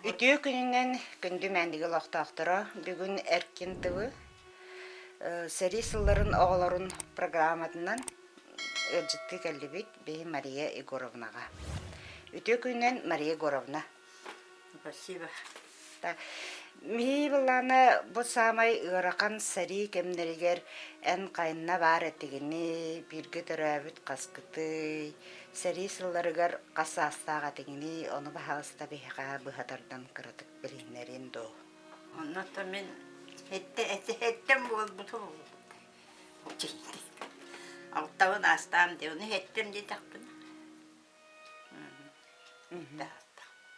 Үтүө күнүнэн күндү Мээндиги олохтоохторо бүгүн Эркин ТВ сэрии сылларын оҕолорун программатынан ыалдьыттыы кэллибит биһи Мария Егоровнаҕа. Үтүө күнүнэн Мария Егоровна. Спасибо. Мии былаана бу саамай ыарахан сэрии кэмнэригэр эн хайна баар этигиний, бииргэ төрөөбүт хаскытый, сэрии сылларыгар хас саастаах этигиний, ону баһаалыста биһиэхэ быһа тардан кыратык билиһиннэриэн дуу. Оннуттан мин эттэ эттем буолбутум алтабын аастаам диэ ону эттем диэтэхпинэ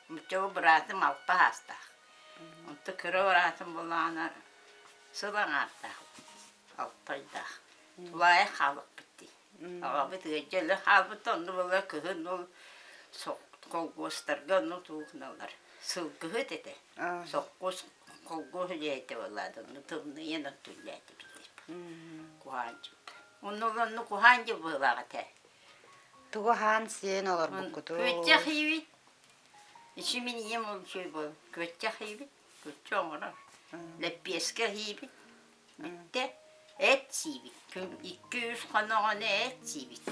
Муччоҕу быраатым алта саастаах. Онто кыра быраатым буоллаҕына сыл аҥаардаах, алта ыйдаах. Тулаайах хаалбыппыт дии. Аҕабыт ыалдьа өлө хаалбыта, онно буолла кыһын ол холкуостарга онно тугу гыналлар сылгыһыт этэ. Сопхуос холкуос үлэһитэ буоллаҕа онно тымныйан өттүллээтибит куһаан дьылга. Онно онно куһаан дьыл быһыылаах этэ. Тугу аһаан-сиэн олорбуккутуй? Күөччэх иибит. Ичи мин ийэм ол үчүгэй буолан күөччэх иибит, күөччэ оҥорор. Лэппиэскэ иибит, бүттэ. Эт сиибит. Күн икки-үс хоноҕону эт сиибит.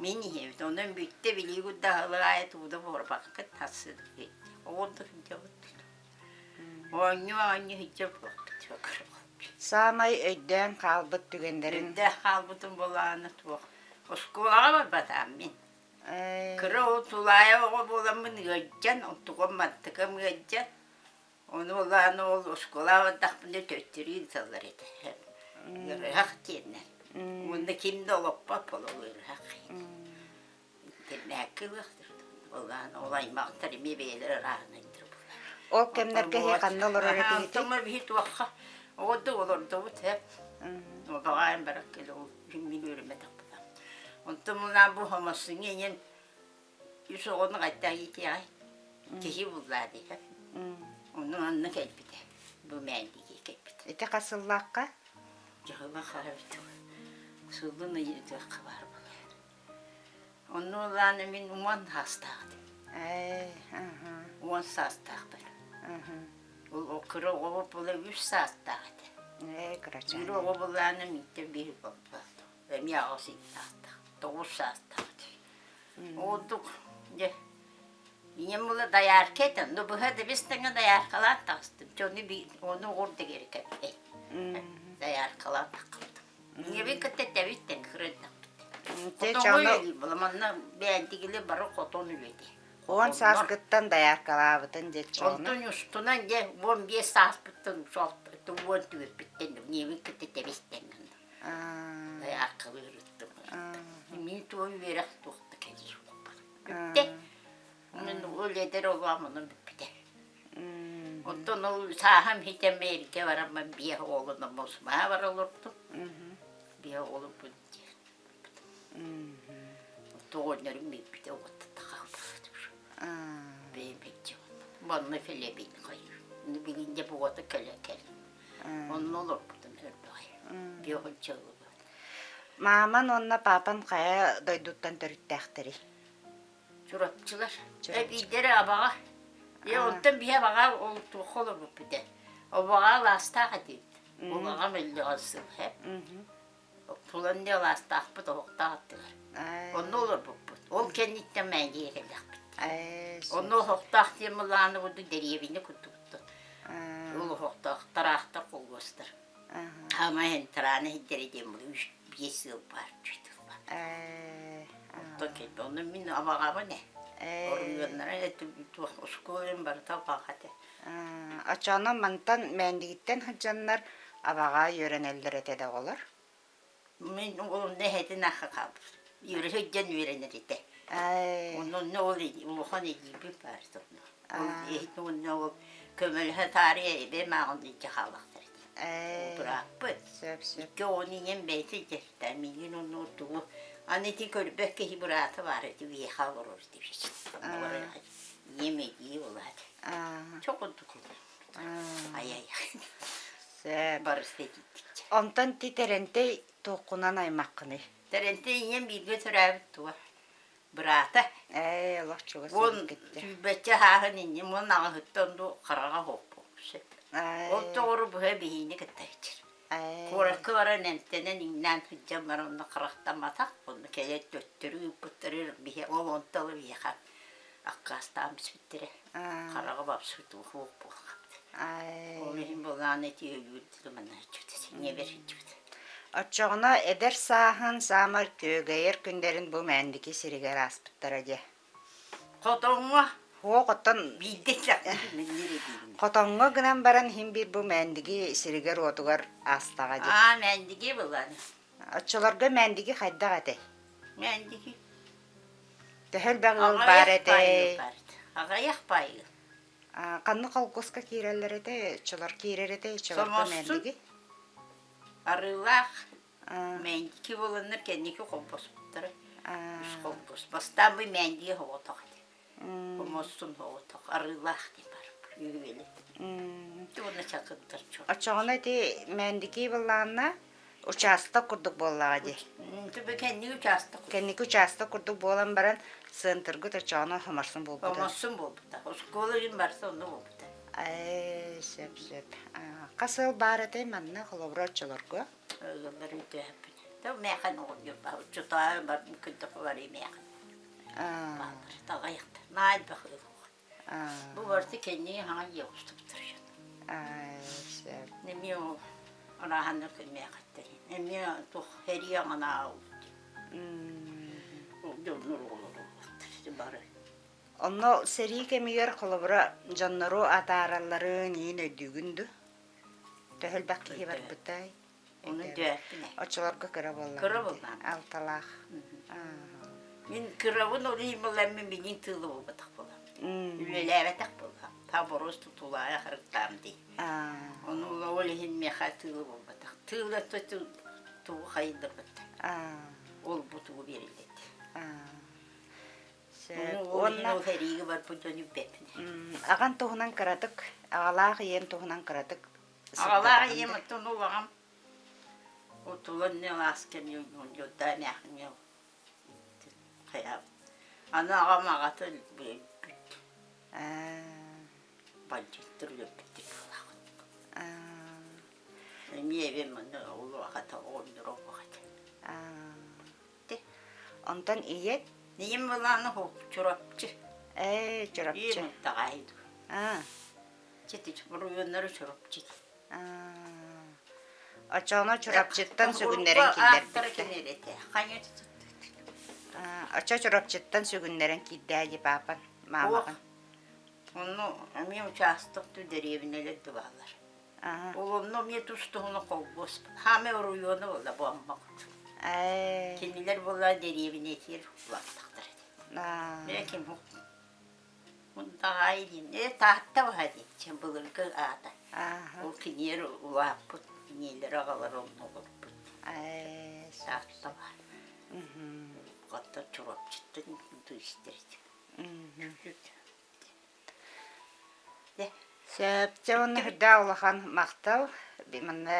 Мин иһэбит. Онон бүттэ билиигут да аһылык аайы тугу да буорбаккыт тахсыт. Оҕурдук сылдьабыт. Оонньуу-оонньуу сылдьар буолбут. Саамай өйдөөн хаалбыт түгэннэрин Өйдөөх хаалбытым буолааны туох. Оскуолаҕа барбатаҕым мин. Кыра ол тулаайах оҕо буоламмын ыалдьан, онтукам мантыкам ыалдьан, ону улаан ол оскуолаҕа бардахпына төттөрү ыыталлар этэ. Ыарыһах диэннэр. Уонна ким да олоппот буола ыарыһах. Интэрнээккэ ылыахтар. Улаан ол аймахтар эмиэ бэйэлэрэ ырааһынайдар буолар. Ол кэмнэргэ эһи ханна олорор этигитий? Онтон биһи туохха оҕо олордубут һэ. Баҕаайым баран кэлэ ол мин үөрэммэтэх буолам. Онтон мунаан бу хомоссуҥа ийэн үс оҕону хайдах иитиэҕэй? Киһи буллаа диһэ. Ону онно кэлбитэ. Бу Мээндиги кэлбитэ. Ити хас сыллаахха? Дьоһума харабыт. Сылын ыйытыахха баар буолар. Онно ылааны мин уон саастаах этим. Ээ, аха. Уон саастаахпын. Ол кыра оҕо буола үс саастаах этэ. Ээ, кырачаан. Биир оҕо булааны мииттэн биир буолбат. Эмиэ аҕыс ыйдаахтаах, тоҕус саастаах этэ. Ордук дьэ ийэм була доярка этэ, но быһа да бис тэҥэ дояркалаан таҕыстым. Дьону ону оҕур дэгери кэппэй. Дояркалаан таххыбытым. Ийэбин кытта тэбиттэн кырыйдахпыт. Хотоҥҥо Манна бээнтигили бары хотон үлэтэ. Уон сааскыттан дояркалаабытын диэччи ону. Онтон устунан дьэ 15 сааспыттан уон түөрпүттэн ийэбин кытта тэбистэн гынным. Дояркалыыр ыттым. Мин туох үөрэх туох да кэлиэ Бүттэ. Мин ол эдэр олоҕум онон бүппүтэ. Оттон ол сааһым хитэн эргэ бараммын биэ оҕолонон Москваҕа бара олордум. Биэ оҕолорбун диэн. Оҕонньорум бүппүтэ оҕоттон хаалбыт. Бэйэм Манна кэлэбин хайыр. Билигин дьэ буота кэлэ кэл. Онно олорбутум өрбөҕөй. Биэһүнчэ ылыбыт. Мааман уонна паапан хайа дойдуттан төрүттээхтэрий? Чурапчылар. Биирдэрэ Абаҕа. Е онтон биһи Абаҕа ол туохха олорбуппут ээ. Абаҕа алаастаах этибит. Ол аҕам өллөҕө сыл һэ. Тулан диэ алаастаахпыт оһохтоох аттыгар. Онно олорбуппут. Ол кэнниттэн Мээндигэ кэллэхпит. Онно оһохтоох диэн былааны курдук дэриэбинэ курдуктан. Ол оһохтоох тараахтар холуостар. Хаамай трааны иһдэрэ диэн үс биэс сыл баар тылба. Оттон кэлбэ. Онно мин абаҕабын ээ. Оройуоннара туох оскуолам барыта абаҕа этэ. Оччоҕуна мантан Мээндигиттэн сылдьаннар абаҕа үөрэнэллэр этэ да оҕолор? Мин онно эһэтин аахха хаалбыт. Үөрэ сылдьан үөрэнэр этэ. Онно онно ол улахан эдьиийбит баар онно. Ол эһэтин уонна ол көмөлөһө таарыйа эбэм ааҕын илдьэ хааллахтар этэ. Бырааппыт. Сөп сөп. Икки оҕону ийэм бэйэтэ илдьэ Миигин онно тугу аны ити көрбөт киһи быраата баар этэ биһиэхэ олорор этибит. Ийэм эдьиий улаат. Чокурдук Ай-ай. Сөп. Барыста ититтик. Онтон ти Тэрэнтэй туоххунан аймаххыный? Тэрэнтэй ийэм бииргэ төрөөбүт туга. Быраата. Ээ, олох чугас Уон эбиккит. сүүрбэччэ сааһын инньэ уон аҕыһыттан дуу хараҕа суох буолбут. Ол тоҕору быһа биһиини кытта сылдьар. Куоракка баран эмтэнэн иҥнээн сылдьан баран онно харахтамматах, онно кэлэн төттөрү ыыппыттары биһи ол онто ыла биһиэхэ аккаастаан бүспүттэрэ. Хараҕа бапсыбыт суох буолхаппыт. Ол иһин былаан эти өлүүр манна сылдьыбыт, синньэбэр сылдьыбыт. Оччоҕуна эдэр сааһын саамай күөгэйэр күннэрин бу Мээндики сиригэр ааспыттара дии. Хотоҥҥо Суох, оттон биирдэ илэхпин диибин. Хотоҥҥо гынан баран иһин биир бу Мээндиги сиригэр-уотугар аастаҕа дии. Аа, Мээндиги былаан. Оччолорго Мээндиги хайдах этэй? Мээндиги. Төһө элбэх ыал баар этэй? Аҕыйах баай ыал. Ханнык холкуоска киирэллэр этэй? Оччолор киирэр этэй? Оччолорго Мээндиги? Арыылаах Мээндики буоланнар кэнники холбоспуттара. Үс холбос. Бастаан бу Мээндиги соҕотох этэ. Хомуоссун соҕотох арыылаах диэн бар. Үһүөлэ. Уонна чакырдар чуо. Оччоҕуна ити Мээндики былаанна учаастак курдук буоллаҕа дии. Түбэ кэнники учаастак. Кэнники учаастак курдук буолан баран центргыт оччоҕуна хоморсун буолбута. Хоморсун буолбута. Оскуола иһин барса онно буолбута. Ээ, сөп, сөп. Хас ыал баар этэй манна холобура оччолорго? Ыаллар өйдөөһөппүт. Тыл мээхэн оҕонньор баар. Оччотооҕу бар күнтэ барыы мээхэн. Бааллар. Таҕайахтар. Наай элбэх ыал Бу барыта кэнники хаҥа дьиэ устубуттар дьон. Сөп. Эмиэ ол арааһаннар кэммээхэттэр. Эмиэ туох сэрии аҥанаа ылбыт. Ол дьоннор оҕолор буолбаттар бары. Онно сэрии кэмигэр холобура дьоннору атааралларын иин өйдүүгүн дуу? Төһө элбэх киһи барбытай? Ону өйдөөппүн ээ. Оччолорго кыра буоллаҕым Кыра дии. буоллаҕым. Алталаах. Мин кырабын ол иһин буолан мин тыылы буолбатах буолам. Үлэлээбэтэх буоллам. Та боруос тутулаайа харыктаам дии. Ону ол иһин миэхэ тыылы буолбатах. Тыыла тугу хайдырбыт. Ол бу тугу биэриллэт. Уонна ол сэриигэ барбыт дьон үппэппин. Аҕан туһунан кыратык, аҕалаах ийэм туһунан кыратык Аҕалаах ийэм оттон ол аҕам утулан алаас кэмҥэ дьонтоо эмээхиҥҥэ хайаабыт. Аны аҕам аҕата өлбүт. Бандьыыттар өлөрбүттэр быһыылаах. Эмиэ эбэм манна ол аҕата оҕонньоро оҕо этэ. Онтон ийэ? Ийэм былаана Чурапчы. Ээ, Чурапчы. Ийэм таҕаайы дуо. Буруйуннары Чурапчы. Оччоҕуна Чурапчыттан сүгүннэрэн киллэрбиттэр. Оччо Чурапчыттан сүгүннэрэн киирдээ дии паапан, маамаҕын. Онно эмиэ учаастак дэриэбинэлэр да бааллар. Ол онно эмиэ тус-туһуна холбуос. Хаамай оройуона буолла бу Амма курдук. Кинилэр буолла дэриэбинэтигэр улааттахтар этэ. Ээ ким Мындаҕаайы диэн, ээ Таатта баһа диэн былыргы аата. Ол киниэр улааппыт, киниэлэр аҕалара онно олорбут. Таатта баһа. Хатта Чурапчыттан истэр этим. Сөп, дьэ уонна үрдээх улахан махтал. Манна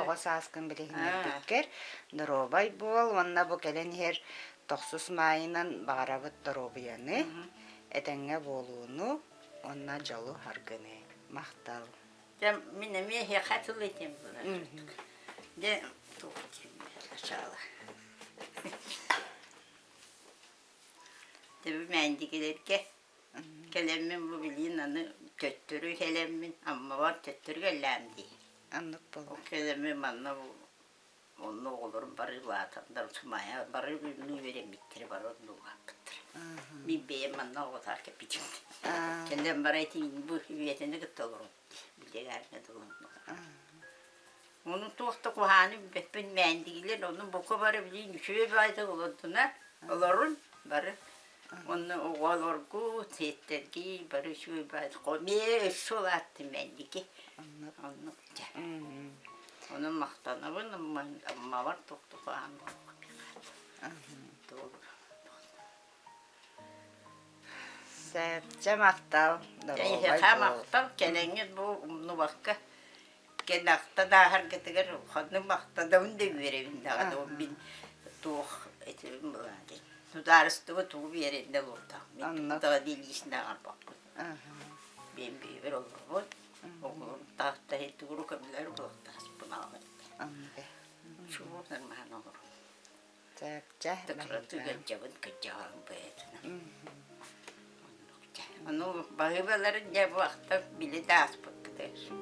оҕо сааскын билиһиннэрбиккэр доруобай буол уонна бу кэлэн иһэр тохсус маайынан баҕарабыт доруобуйаны, этэҥҥэ буолууну уонна дьолу-саргыны. Махтал. Дьэ, мин эмиэ эһиэхэ тыл этиэм буолар. Дьэ, туох диэн сначала. Төбү мээндигилэргэ Кэлэммин бу билигин аны төттөрү кэлэммин Аммабар төттөрү кэллээн дии. Оннук буолла. Ол кэлэммин манна бу онно оҕолорум бары улаатаннар сымайа бары үннүү үөрэммиттэрэ бары онно улааппыттар. Мин бэйэм манна оҕотоох кэппитим. Кэлэн бара этиин бу үйэтини кытта олорон билигээргэ дылы Ону туох да куһааны билбэппин мээндигилэр, ону бука бары билигин үчүгэй баайдык олордуна, олорун бары. Онно оҕолоргут, сиэттэргит бары үчүгэй баайдык. Миэ өссө улааттым мээндиги. Оннук дьэ. Ону махтанабын, Аммабар туох да куһаҕан Сөпчө махтал, доруобай Эйиэхэ буол. махтал, кэлэҥҥит бу умнубакка Кэнахта Судаарыстыба тугу биэрэн да олуохтаах. Мин Оннук. тугу да лиисинэ аҕалбаппын. Аха. Биэн биэбэр олоробут. Оҕолорум таах тугу көмөлөр буолуохтааспын аҕалар. Оннук. Чугу нормально олорор. Так, чэ, Кыратыы кырдьабын кырдьаҕаһым бэйэтинэн. Оннук дьэ. Ону баһыыбаларын дьэ бу ахтар били да ааспыккытыгар.